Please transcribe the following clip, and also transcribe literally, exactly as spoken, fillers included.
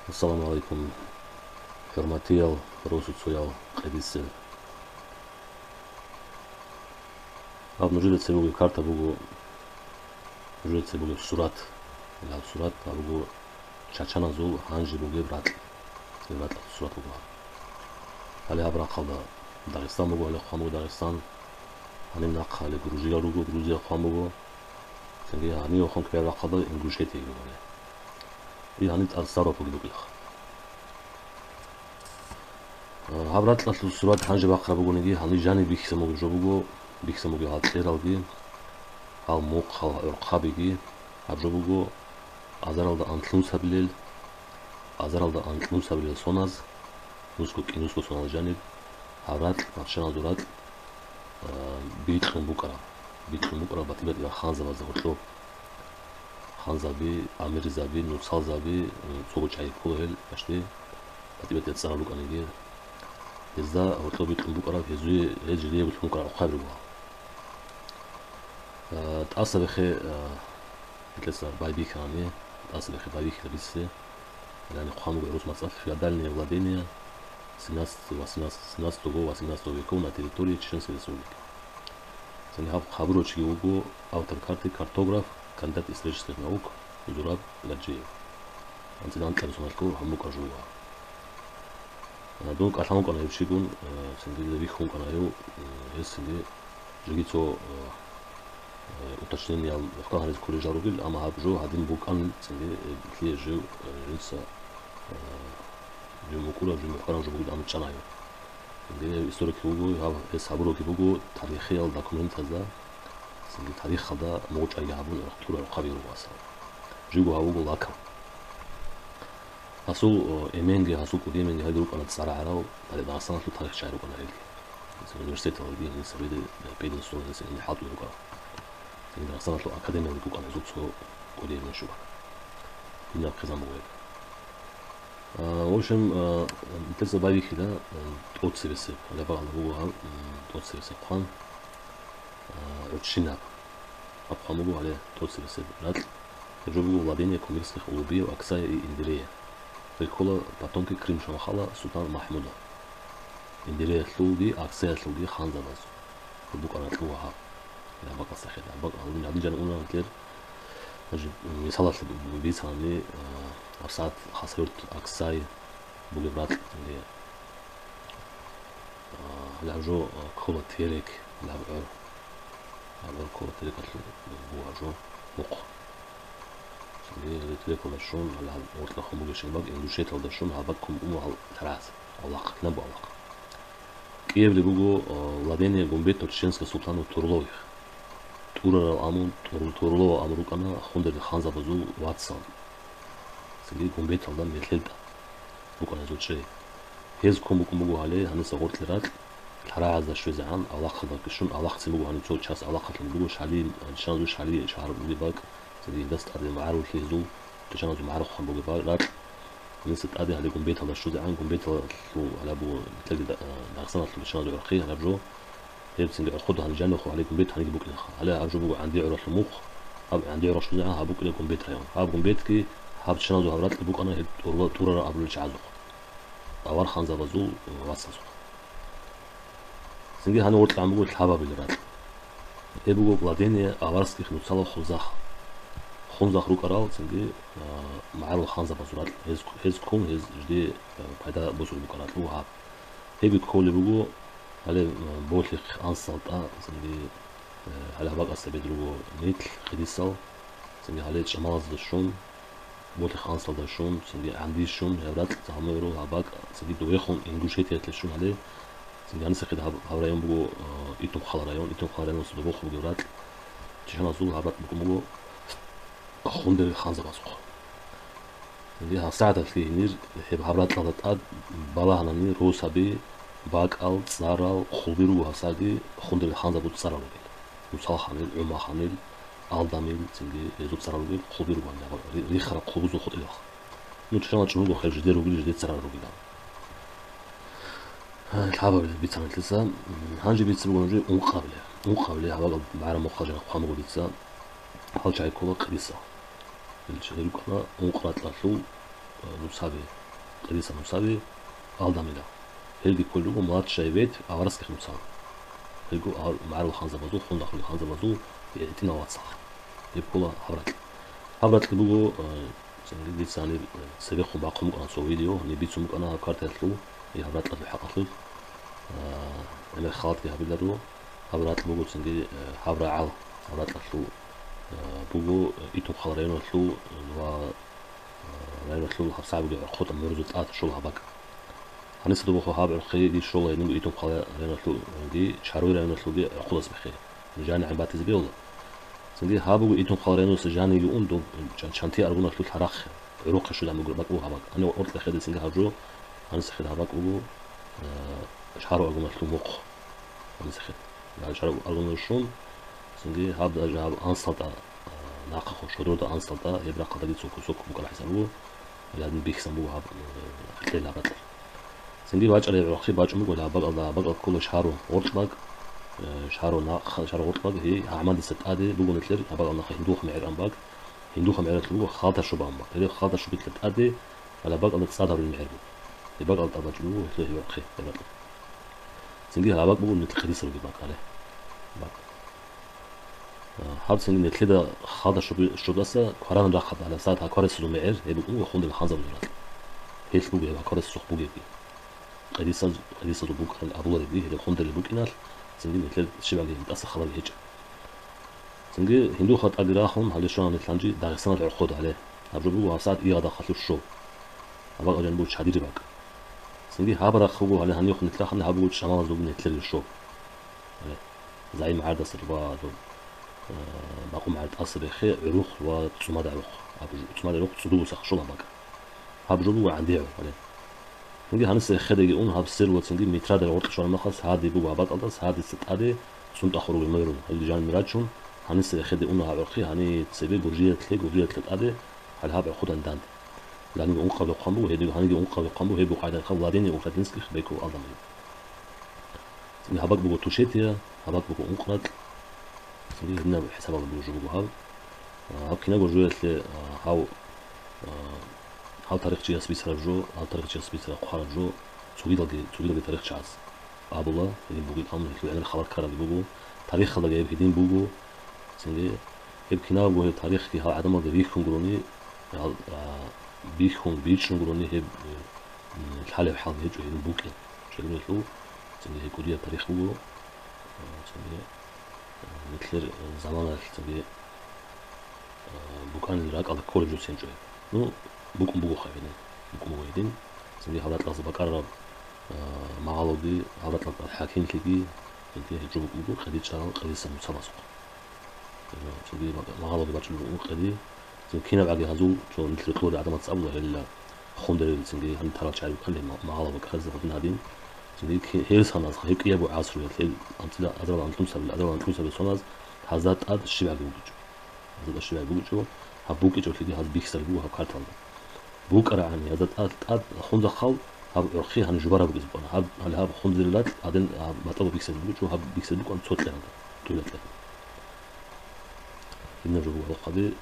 Ассаламу гӀалайкум, хӀурматиял росуцоял къедисел. Гьаб нужеда цебе бугеб карта буго, нужеда цебе бугеб сурат. Гьаб сурат гьаб буго чачаназул гьанже бугеб ракь. Гьеб ракьалъул сурат буго гьаб. Гьале гьаб рахъалда Дагъистан буго, гьале хъван буго Дагъистан. Гьаниб нахъа гьале Грузия руго, Грузия хъван буго. Цинги гьанивехун кверахъалда Ингушетия буго гьале. И гьаниб тӀад Ставропольги букӀилаха. Гьаб ракьалъул сурат гьанже бахъараб бугониги, гьаниб жаниб бихьизаб бугеб жо буго, бихьизаб бугеб гьал кьералги, гьал мухъ, гьал гӀорхъабиги. Гьаб жо буго азаралда анлънусабилел, азаралда анлънусабилел соназ, нусго кӀинусго сонал жаниб, гьаб ракь, паччаназул ракь, а, бикьун букӀараб, бикьун букӀараб батӀи-батӀияб ханзабазда гьоркьоб. Ханзаби, амирзаби, нуцалзаби, м, цого чӀай ккола гьел, гьашди, батӀи-батӀияб цӀарал рукӀаниги. Гьезда гьоркьоб бикьун букӀараб, гьезие, гьез жидее бикьун букӀараб гӀорхъаби руго. А, тӀасабехе, а, гьелъаса байбихьани, тӀасабехе байбихьила бицине, яни хъван буго гӀурус мацӀалъ феодальные владения семнадцатого, восемнадцатого, семнадцатого, восемнадцатого веков на территории Чеченской Республики. Цинги гьаб хабурав чиги вуго автор карты, картограф, кандидат исторических наук Зураб Гаджиев. АнцӀила анкьабилеб соналъго гьаб мукӀа жугьа. А, дун кӀалъан вукӀана гьев чигун, а, цинги вихьун вукӀана гьев, м, гьес цинги жеги цо, а, а, уточнениеял мухӀкан гьаризе кколел жал ругел, амма гьаб жо гьадин букӀан цинги, э, лъие жив, э, жинца, а, жив мукӀураб, жив мухӀканаб жо бугин амчӀана гьев. Цинги гьев историк вуго, гьав, гьес гьабураги буго тарихиял документазда, цинги тарихалда мугъчӀайги гьабун, гӀурхъ-, гӀурхъаби руго асал. Живго гьав вуго Лаков. Гьасул, о, эменги, гьасул кӀудияменги гьаги рукӀана цӀар гӀарав, гьале Дагъистаналъул тарихчагӀи рукӀана гьелги. Гьес университеталги, гьес гьабиде, пединституталги гьес гьениб хӀалтӀулел рукӀана. Цинги Дагъистаналъул академиялги рукӀана гьезул цо кӀудиямен щугьа. Динаб хъизан буго гьеб. А, в общем, а, нилъеца байбихьила, а, тӀоцебесеб, гьале бакӀалда буго гьаб, м, тӀоцебесеб хъван, а, гӀурччинаб. Гьаб хъван буго гьале тӀоцебесеб ракь. Гьеб жо буго владение кумыкских Улубиев, Аксая и Индирея. Гьел ккола потомки Крым Шамахала султан Махмуда. Индиреялъулги Аксаялъулги ханзабаз. Гьеб букӀана кьугьа гьаб. Гьаб бакӀалъ сахид. Гьаб бакӀ-, гьадин, гьадин жан уна гьанкьер. Гьанже мисалалъе бицани, а, гьабсагӀат Хасавюрт, Аксай бугеб ракь, цинги, а, гьале гьаб жо, а, ккола Терек, гьале гьаб гӀор. Гьаб гӀор ккола Терекалъул буго гьаб жо мухъ. Цинги гьале Терекалда щун, гьале гьаб гъоркьа хун бугебщинаб бакӀ, Ингушетиялда щун, гьаб бакӀ ккун буго гьал лъарагӀаз, авлахъ, кинабго авлахъ. КӀиябли буго, а, владение Гумбетов чеченского султана Турловых. ТӀурарав амун, Тур-, Турлова амун рукӀана Хундерил ханзабазул вацал. Цинги Гумбеталда мехьелда букӀана гьезул чӀей. Гьез ккун букӀун буго гьале гьаниса гъоркье ракь, лъарагӀазда щвезегӀан, авлахъалда щун, авлахъцин буго гьанив цо час авлахъалъун буго, Шали, чеченазул Шали шагьар бугеб бакӀ, цинги гьелдаса тӀаде магӀарулъи гьезул, чеченазул магӀарухъан бугеб ба-, ракь, гьаниса тӀаде гьале Гумбеталда щвезегӀан, Гумбеталъул гьале буго, Дагъистаналъул чеченазул гӀурхъи гьалаб жо, гьеб цинги гӀурхъуда гьаниб жанивехун гьале Гумбет гьаниги букӀинеха. Гьале гьаб жо буго ГӀанди гӀуралъул мухъ, гьаб ГӀанди гӀуралъ щвезегӀан гьаб букӀина Гумбет район. Гьаб Гумбетги гьаб чеченазул гьаб ракь букӀана гьеб тӀур-, тӀурарал абулел чагӀазухъ, авар ханзабазул вацазухъ. Цинги гьанив гъоркьагӀан буго лъабабилеб ракь. Гьеб буго владение аварских нуцала хунзахъ. Хунзахъ рукӀарал цинги, а, магӀарул ханзабазул ракь, гьез, гьез ккун, гьез жиде, а, пайда босулеб букӀаралъул гьаб. Гьебги кколеб буго, гьале, а, Болъихъ, Ансал, тӀа, цинги, а, гьале гьаб бакӀасда бед руго Нитл, Хидисал, цинги гьале ЧӀамалазда щун, Болъихъ, Ансалда щун, цинги ГӀанди щун, гьеб ракь, гьаб мугӀрул гьаб бакӀ, цинги довехун Ингушетиялъе щун гьале, цинги гьанисехъе гьаб, гьаб район буго, а, Итумхъала район, Итумхъала районалъул добохъ бугеб ракь, чеченазул гьаб ракь букӀун буго Хундерил ханзабазухъ. Цинги гьабсагӀаталъ гьенир гьеб гьаб ракьалда тӀад балагьанани росаби, бакӀал, цӀарал, хъулби руго гьабсагӀатги Хундерил ханзабазул цӀарал ругел. Нуцал ханил, ГӀума ханил, Алдамил, цинги гьезул цӀарал ругел хъулби ругоан, ри-, рихараб хъулбузул хутӀилахъ. Ну, чеченал чӀужуго хъел жидер ругел, жидер цӀарал ругилан. Гьа, лъабабилеб бицана нилъеца. М, гьанже бицеб буго гьанже ункъабилеб. Ункъабилеб гьаб бакӀал магӀараб мухъал жан хъван буго дица. Гьал чагӀи ккола Кьиса. Ил чагӀи рукӀана ункъ ракьалъул, а, нусаби. Къидиса Мусаби, Алдамила. Гьелги кколел руго младшая ветвь аварагасухъе Мусаби. Гьелго а-, магӀарул ханзабазул, хундахъулел ханзабазул гӀитӀинал вацал. Гьеб ккола гьаб ракь. Гьаб ракьги буго, э, цинги дица гьаниб, э, цебехун бахъун букӀана цо видео, гьаниб бицун букӀана гьаб картаялъул, и гьаб ракьалъул хӀакъалъулъ, э, гӀемер халатги гьабиларо. Гьаб ракь буго цинги, э, гьаб рагӀал, гьаб ракьалъул, э, буго, э, Итун-Хал районалъул, э, ва районалъул гьабсагӀат бугеб гӀурхъуда мурзу тӀад щола гьаб бакӀ. Гьаниса доб гьаб гӀурхъиги щола гьединго Итун-Хал районалъулги Чаруй районалъулги гӀурхъудаса биххи. ЖанигӀан батизе бегьула. Цинги гьаб буго Итун-Хал районалъуса жаниги ун доб чан-, Чанти аргуналъул гьарахъ гӀурухъе щвезаб бугеб бакӀ буго гьаб бакӀ. Гьанив гьоркье хеде цинги гьаб жо, гьаниса хеде гьаб бакӀ буго, э, Чару аргуналъул мухъ. Гьаниса хеде. Гьал чара аргъун щун, цинги гьаб даже гьаб ансалда, а, нахъа хо шодорда ансалда, гьеб рахъалдаги цо кусок букӀана хӀисаб буго, гьадин бихьсан буго гьаб, э, кьел гьаб ракьалъ. Цинги бачӀарай гӀурхъи бачӀун буго гьаб бакӀалда, гьаб бакӀал ккола Шару гъоркьбакӀ, э, Шару нахъа, Шару гъоркьбакӀ, гьей, гьамадиса тӀаде буго нилъер гьаб бакӀал нахъа гьиндулха мегӀеран бакӀ, гьиндулха мегӀералъул буго халда шубан бакӀ. Гьеб халда шубилъа тӀаде, гьалаб бакӀалда цӀад гьабураб мегӀер буго. Гьеб бакӀал тӀад бачӀун буго гьелъул гьеб гӀурхъи, гьеб бакӀал. Цинги гьаб бакӀ буго нилъ къидиса ругеб бакӀ гьале. БакӀ. А, гьаб цинги нилъеда халда щуби-, щудаса кваранаб рахъалда гьалаб сагӀат гьаб кварасазул мегӀер, гьеб букӀун буго хундерил ханзабазул ракь. Гьелъ буго гьеб гьаб кварасазухъ бугебги. Къидисаз-, къидисазул букӀарал абуларебги, гьеле хундерил букӀиналъ, цинги нилъер щибабги гьеб тӀаса хабарги гьечӀеб. Цинги гьиндулха тӀаде рахун, гьале щвана нилъ гьанже Дагъистаналъ гӀурхъуда гьале. Гьаб жо буго гьабсагӀат Игъадахъалъув щоб. Гьаб бакӀал жаниб буго Чадири бакӀ. Цинги гьаб рахъ буго гьале гьанивехун нилъ рахъана, гьаб буго чӀамалазулги нилъерги щоб. Гьале, ЗагӀип магӀардаса ва доб, э, Бакъу магӀарда тӀаса бехе гӀурухъ ва ЦӀумада гӀурухъ. Гьаб жо, ЦӀумада гӀурухъ цӀудуб бусахъ щола гьаб бакӀ. Гьаб жо буго ГӀандегӀу гьале. Цинги гьаниса эхедеги ун, гьаб сел ва цинги Митрада гъоркь щвараб мехалъ, гьади буго гьаб бакӀалдас, гьадица тӀаде цӀунтӀа хуруб мугӀрун, гьалде жаниб рачун, гьаниса эхеде уна гьаб гӀурхъи, гьани цебе Гуржиялъе, Гуржиялъе тӀаде, гьале гьаб гӀурхъудан данде. Гьаниги ункъабилеб хъван буго, гьедиги гьаниги ункъабилеб хъван буго, гьеб буго къайдаялъ Владение Украинских беков Алдан буго. Цинги гьаб бакӀ буго Тушетия, гьаб бакӀ буго Ункъракь. Цинги гьединаб хӀисабалда буго жо буго гьаб. А, гьаб кинабго жоялъе, а, гьав, а, гьав тарихчияс бицараб жо, гьав тарихчияс бицараб хъвараб жо, цогидалги, цогидалги тарихчияс абула, гьедин бугеб, амма гьелъул гӀемер халат ккарабги буго, тарихалдаги гьеб гьедин буго. Цинги гьеб кинабго гьеб тарихги гьал гӀадамалда бихьун гурони, гьал, а, бихьун, бичӀчӀун гурони гьеб, э, м, лъалеб хӀалги гьечӀо гьедин букӀин. Щайгурелъул, цинги гьеб кӀудияб тарих буго, а, цинги, а, нилъер, э, заманалъ цинги, а, букӀанил ракӀалда кколеб жо цинги. Ну, букӀун буго хъа гьедин. БукӀун буго гьедин. Цинги гьаб ракьалда бакӀарараб, а, магӀалоги, гьаб ракьалда хӀакимлъиги, цинги гьеб жо букӀун буго къидичӀарал къидиса Мусабасухъ. Цинги магӀалоги бачӀун буго къиди. Цинги кинабгӀаги гьазул, цо нилъ рокьуларел гӀадамаца абула гьелила, хундерил цинги гьаниб тарал чагӀи букӀанилан ма-, магӀалаб бакӀаразда гьадин гьадин. Цинги ки-, гьеб саназха, гьеб кӀиябго гӀасруялъ, гьеб анцӀила азарал анлънусабил, азарал анлънусабил соназ гьазда тӀад щибабги бугичӀо. Гьазда тӀад щибабги бугичӀо, гьаб букӀичӀеблъиги гьаз бихьизарги буго гьаб карталда. БукӀарагӀани гьазда тӀад, тӀад хунзахъал гьаб гӀурхъи гьаниб жубараб бугез букӀана. Гьаб, гьале гьаб хунзарилалъ гьадин гьаб батӀа буго бихьизабги бугичӀо, гьаб бихьизаб букӀана цо кьералда, тӀуйла кьералда. Гьеб жо буго гьалухъаби.